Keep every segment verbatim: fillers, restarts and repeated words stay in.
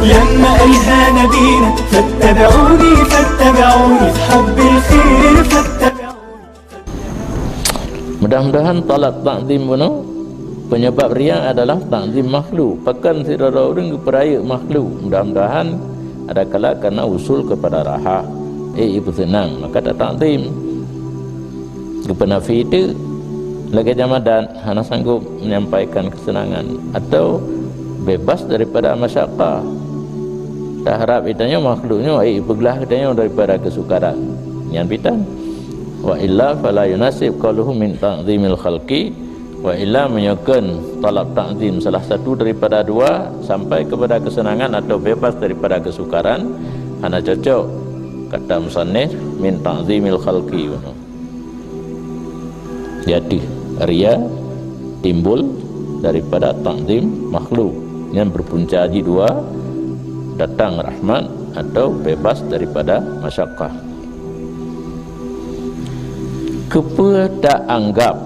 لما قالها نبينا فاتبعوني، فاتبعوني في حب الخير، فاتبعوني. Mudah-mudahan talab takzim bunoe, penyebab ria adalah takzim makhluk. Pakon sidroe ureuëng geupeurayeuk makhluk. Mudah-mudahan adakala karena usul kepada raha, eh, ipeuseunang, maka tatakzim. Geupeunafi teuk lagée jamadat hana sanggob menyampaikan kesenangan atau bebas daripada masyakkah. Taharab geutanyoe makhluk nyoe, eh, ipeuglah geutanyoe daripada keusukaran. Nyan pitan. Wa illa fala yunasib qauluhu min ta'zimil khalqi, wa illa meunyoe kon talab ta'zim salah satu daripada dua sampai kepada kesenangan atau bebas daripada keusukaran, hana cocok kata musannif min ta'zimil khalqi. Jadi, ria timbul daripada takzim makhluk. Nyan berpunca jih dua, datang rahmat atau bebas daripada masyakkah. Keupeue taanggap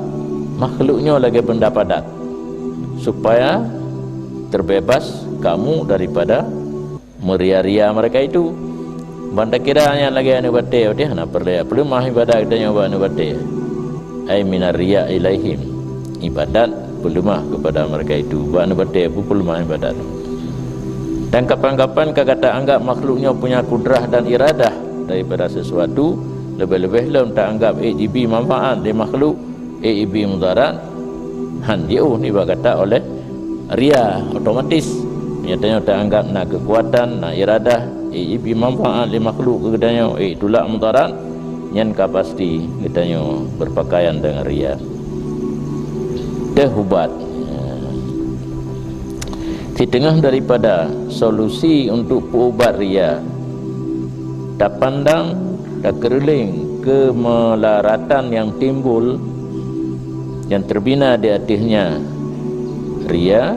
makhluk nyoe lagée benda padat, supaya terbebas kamu daripada meuria-ria mereka itu. Ban takira nyan lagée aneuëk batée, watée hana peureulée peuleumah ibadat geutanyoe bak aneuëk batée. Ai minar riya ilaihim, ibadat peuleumah kepada mereka itu. Bak aneuëk batée pun peuleumah ibadat. Dan kapan-kapan ka gata anggap makhluk nyoe punya kudrah dan iradah daripada sesuatu, leubeh-leubeh lom taanggap ék jibi manfaat lé makhluk, ék jibi mudarat, han jiôh nibak gata oleh ria otomatis. Nyatanya taanggap na keukuatan, na iradah, ék jibi manfaat lé makhluk keu geutanyoe, ék tulak mudarat, nyan ka pasti geutanyoe berpakaian dengan ria. Teuh ubat. Siteungoh daripada solusi untuk peuubat ria, tapandang, takeureuléng keumelaratan nyang timbul, nyang teubina di ateueh nyan ria,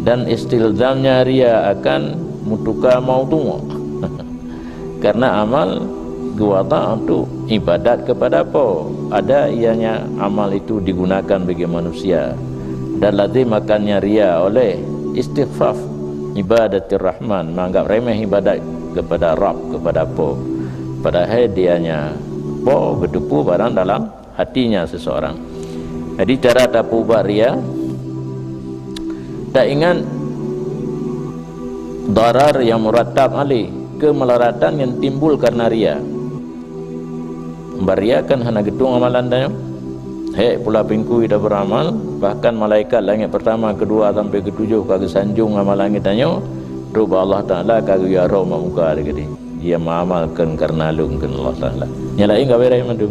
dan istilzamnya ria akan meutuka maudhu'. Karena amal geuwada untuk ibadat kepada Po. Ada ianya amal itu digunakan bagi manusia. Dan lazim akannya ria oleh istikhfaf ibadatir Rahman, menganggap remeh ibadat kepada Rabb, kepada Po. Padahai dianya Po geuteupeue barang dalam hatinya seseorang. Jadi, cara tapeuubat ria, taingat darar yang murattab alih, keumelaratan yang timbul karena ria. Ban ria kan hana geutueng amalan tanyoe. Hék pula pingkui taberamal, bahkan malaikat langét pertama, kedua sampai ketujuh ka geusanjong amalan geutanyoe, trok bak Allah Taala ka geuyue rhom bak muka teuh keudeh. Ia meuamalkan karena lôn kheun Allah Taala. Nyang laén ka beureh mandum.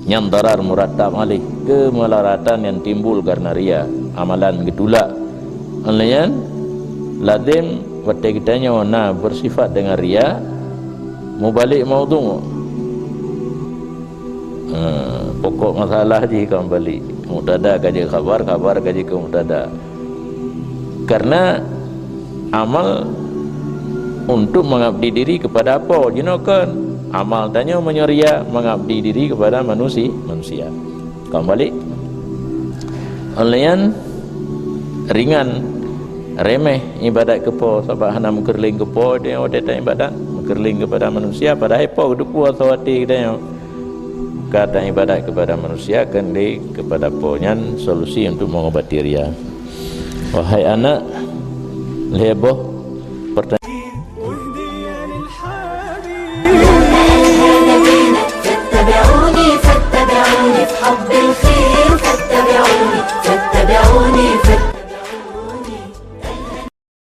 Nyan darar murattab alih, keumelaratan nyang timbul karena ria, amalan geutulak. Oleh nyan, lazim watée geutanyoe na bersifat dengan ria, mubalek maudhu'. Ha, pokok masalah jih ka mubalek. Mubtada ka jeuet khabar, khabar ka jeuet keu mubtada. Karena amal untuk mengabdi diri kepada Po, jinoe kon. Amal tanyoe meunyoe ria mengabdi diri kepada manusi-, manusia. Ka mubalek. Oleh nyan ringan, remeh ibadat keu Po, sabab hana meukeureuléng keu Po, watée ta ibadat, meukeureuléng kepada manusia, padahai Po geuteupeue asoe até geutanyoe. Ka ta ibadat kepada manusia, keuneuk kepada Po, nyan solusi untuk mengobati ria. Wahai anak, lhée boh